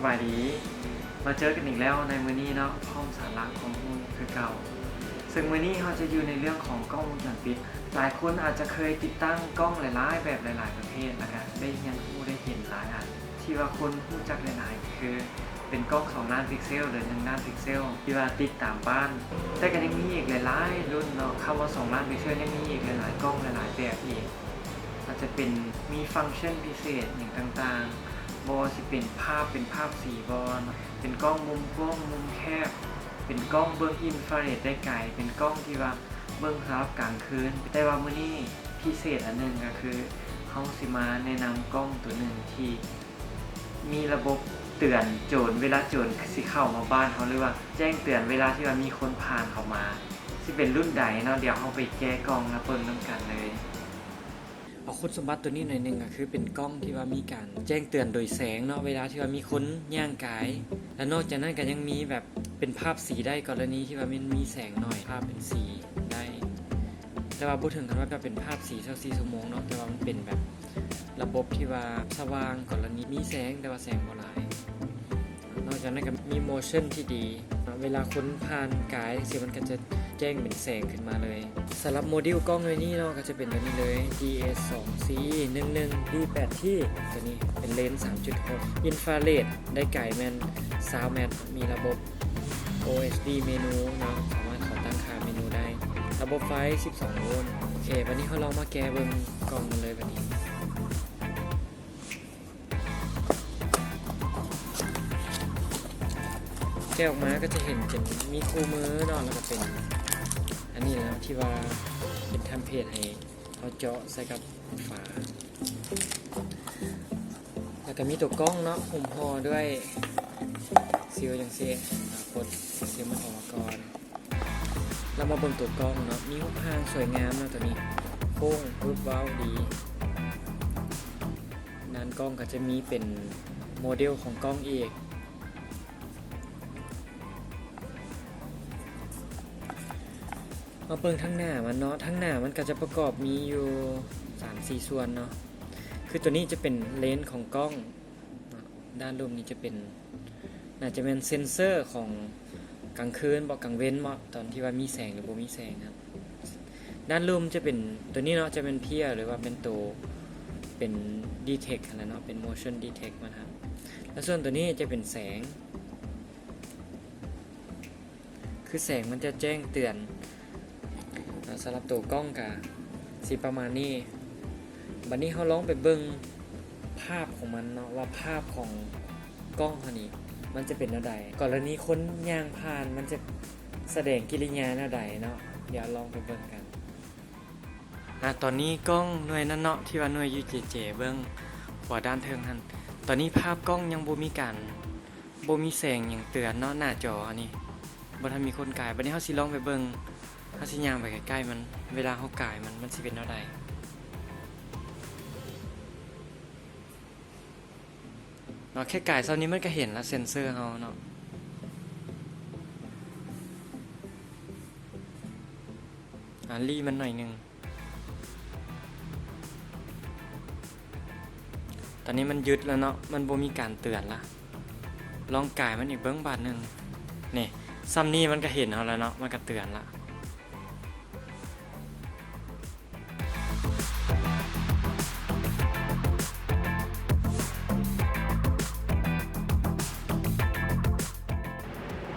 ສະບາຍດີ ມາເຈີກັນອີກແລ້ວໃນມື້ນີ້ເນາະ ພ້ອມສາລະຄວາມຮູ້ຄືເກົ່າ. ເຊິ່ງມື້ນີ້ເຮົາຈະຢູ່ໃນເລື່ອງຂອງກ້ອງວົງຈອນປິດ. ຫຼາຍຄົນອາດຈະເຄີຍຕິດຕັ້ງກ້ອງຫຼາຍໆແບບ ຫຼາຍໆປະເພດ ແລ້ວກະໄດ້ຮຽນຮູ້ໄດ້ເຫັນຫຼາຍອັນ. ທີ່ວ່າຄົນຮູ້ຈັກຫຼາຍໆຄືເປັນກ້ອງສອງລ້ານພິກເຊວ ຫຼື ໜຶ່ງລ້ານພິກເຊວ ທີ່ວ່າຕິດຕາມບ້ານ. ແຕ່ກໍຍັງມີອີກຫຼາຍໆລຸ້ນເນາະ, ຄຳວ່າສອງລ້ານພິກເຊວ ຍັງມີອີກຫຼາຍໆກ້ອງຫຼາຍໆແບບອີກ. ອາດຈະເປັນ ມີຟັງຊັນພິເສດຫຍັງຕ່າງໆ, ບໍ່ວ່າຊິເປັນພາບ ເປັນພາບສີບໍ່ເນາະ, ເປັນກ້ອງມຸມກວ້າງ ມຸມແຄບ, ເປັນກ້ອງເບິ່ງອິນຟາເຣດໄດ້ໄກ, ເປັນກ້ອງທີ່ວ່າເບິ່ງສຳລັບກາງຄືນ. ແຕ່ວ່າມື້ນີ້ພິເສດອັນໜຶ່ງກໍຄື ເຮົາຊິມາແນະນຳກ້ອງໂຕໜຶ່ງທີ່ ມີລະບົບເຕືອນໂຈນ ເວລາໂຈນຊິເຂົ້າມາບ້ານເຮົາ ຫຼືວ່າແຈ້ງເຕືອນເວລາທີ່ວ່າມີຄົນຜ່ານເຂົ້າມາ. ຊິເປັນລຸ້ນໃດເນາະ, ດຽວເຮົາໄປແກະກ່ອງແລ້ວເບິ່ງນຳກັນເລີຍ. ເອົາຄຸນສົມບັດໂຕນີ້ໜ້ອຍໜຶ່ງ ກໍຄືເປັນກ້ອງທີ່ວ່າມີການແຈ້ງເຕືອນໂດຍແສງເນາະ ເວລາທີ່ວ່າມີຄົນຍ່າງກາຍ. ແລະນອກຈາກນັ້ນກໍຍັງມີແບບເປັນພາບສີໄດ້ ກໍລະນີທີ່ວ່າມັນມີແສງໜ້ອຍ ພາບເປັນສີໄດ້. ແຕ່ວ່າບໍ່ເຖິງກັນວ່າແບບເປັນພາບສີຊາວສີ່ຊົ່ວໂມງເນາະ, ແຕ່ວ່າມັນເປັນແບບ ລະບົບທີ່ວ່າສະຫວ່າງ ກໍລະນີມີແສງ ແຕ່ວ່າແສງບໍ່ຫຼາຍ. ນອກຈາກນັ້ນກໍມີໂມຊັນທີ່ດີ ເວລາຄົນຜ່ານກາຍຈັ່ງຊີ້ ມັນກໍຈະແຈ້ງເປັນແສງຂຶ້ນມາເລີຍ. ສຳລັບໂມດິວກ້ອງໃນນີ້ເນາະ ກໍຈະເປັນຕົວນີ້ເລີຍ ດີເອສສອງຊີໜຶ່ງໜຶ່ງ ດີແປດທີ ຕົວນີ້ເປັນເລນສາມຈຸດຫົກ ອິນຟາເຣດໄດ້ໄກແມ່ນຊາວແມັດ ມີລະບົບ ໂອເອສດີເມນູເນາະ ສາມາດເຂົ້າຕັ້ງຄ່າເມນູໄດ້ ລະບົບໄຟສິບສອງໂວນ. ໂອເຄ ບັດນີ້ເຮົາລອງມາແກະເບິ່ງກ່ອງກັນເລີຍບັດນີ້. ແກະອອກມາກໍຈະເຫັນເປັນມີຄູ່ມືເນາະ ແລ້ວກໍເປັນອັນນີ້ແຫຼະເນາະ ທີ່ວ່າເປັນເທັມເພລດໃຫ້ເຮົາເຈາະໃສ່ກັບຝາ ແລ້ວກໍມີຕົວກ້ອງເນາະ ຫຸ້ມຫໍ່ດ້ວຍຊີວຈັ່ງຊີ້ ກົດຊີວມັນອອກມາກ່ອນ. ລະມາເບິ່ງຕົວກ້ອງເນາະ ມີຮູບຮ່າງສວຍງາມເນາະ ຕົວນີ້ໂຄ້ງວຶບເວົ້າດີ. ດ້ານກ້ອງກໍຈະມີເປັນໂມເດວຂອງກ້ອງອີກ. ມາເບິ່ງທາງໜ້າມັນເນາະ ທາງໜ້າມັນກໍຈະປະກອບມີຢູ່ສາມສີ່ສ່ວນເນາະ ຄືຕົວນີ້ຈະເປັນເລນຂອງກ້ອງເນາະ ດ້ານລຸ່ມນີ້ຈະເປັນ ໜ້າຈະແມ່ນເຊັນເຊີຂອງກາງຄືນເບາະ ກາງເວັນເບາະ ຕອນທີ່ວ່າມີແສງ ຫຼື ບໍ່ມີແສງຫັ້ນ. ດ້ານລຸ່ມຈະເປັນຕົວນີ້ເນາະ ຈະເປັນເພຍ ຫຼືວ່າເປັນໂຕ ເປັນດີເທັກຫັ້ນແຫຼະເນາະ ເປັນໂມຊັນດີເທັກມັນຫັ້ນ. ແລ້ວສ່ວນຕົວນີ້ຈະເປັນແສງ ຄືແສງມັນຈະແຈ້ງເຕືອນ. ສຳລັບໂຕກ້ອງກະຊິປະມານນີ້. ບັດນີ້ເຮົາລອງໄປເບິ່ງພາບຂອງມັນເນາະ ວ່າພາບຂອງກ້ອງເຮົານີ້ມັນຈະເປັນແນວໃດ ກໍລະນີຄົນຍ່າງຜ່ານມັນຈະສະແດງກິລິຍາແນວໃດເນາະ. ດຽວລອງໄປເບິ່ງກັນ. ອາ ຕອນນີ້ກ້ອງໜ່ວຍນັ້ນເນາະ ທີ່ວ່າໜ່ວຍຢູ່ເຈໆເບິ່ງຂວາດ້ານເທິງຫັ້ນ ຕອນນີ້ພາບກ້ອງຍັງບໍ່ມີການ ບໍ່ມີແສງຫຍັງເຕືອນເນາະ ໜ້າຈໍອັນນີ້ ບໍ່ທັນມີຄົນກາຍ. ບັດນີ້ເຮົາຊິລອງໄປເບິ່ງ ເຮົາຊິຍ່າງໄປໃກ້ໆມັນ ເວລາເຮົາກາຍມັນ ມັນຊິເປັນແນວໃດເນາະ. ແຄ່ກາຍສ່ຳນີ້ມັນກໍເຫັນລະ ເຊັນເຊີເຮົາເນາະ. ອາ ລີ້ມັນໜ້ອຍໜຶ່ງ. ຕອນນີ້ມັນຢຸດແລ້ວເນາະ ມັນບໍ່ມີການເຕືອນລະ. ລອງກາຍມັນອີກເບິ່ງບາດໜຶ່ງ. ນີ້ ສ່ຳນີ້ມັນກະເຫັນເຮົາແລ້ວເນາະ ມັນກະເຕືອນລະ.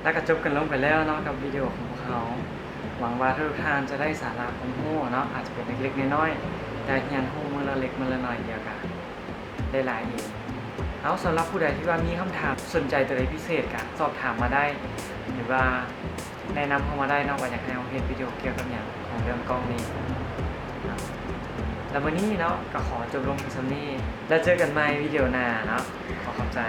ແລ້ວກໍຈົບກັນລົງໄປແລ້ວເນາະ ກັບວິດີໂອຂອງພວກເຮົາ. ຫວັງວ່າທຸກໆທ່ານຈະໄດ້ສາລະຄວາມຮູ້ເນາະ ອາດຈະເປັນເລັກໆນ້ອຍໆ ແຕ່ຮຽນຮູ້ມື້ລະເລັກມື້ລະໜ້ອຍ ດຽວກະໄດ້ຫຼາຍເອງ. ເອົາ ສຳລັບຜູ້ໃດທີ່ວ່າມີຄຳຖາມ ສົນໃຈຕົວໃດພິເສດ ກະສອບຖາມມາໄດ້ ຫຼືວ່າແນະນຳເຂົ້າມາໄດ້ເນາະ ວ່າຢາກໃຫ້ເຮົາເຮັດວິດີໂອກ່ຽວກັບຫຍັງຂອງເລື່ອງກ້ອງນີ້. ແລ້ວມື້ນີ້ເນາະ ກໍຂໍຈົບລົງພຽງສ່ຳນີ້ ແລ້ວເຈີກັນໃໝ່ວິດີໂອໜ້າເນາະ. ຂໍຂອບໃຈ.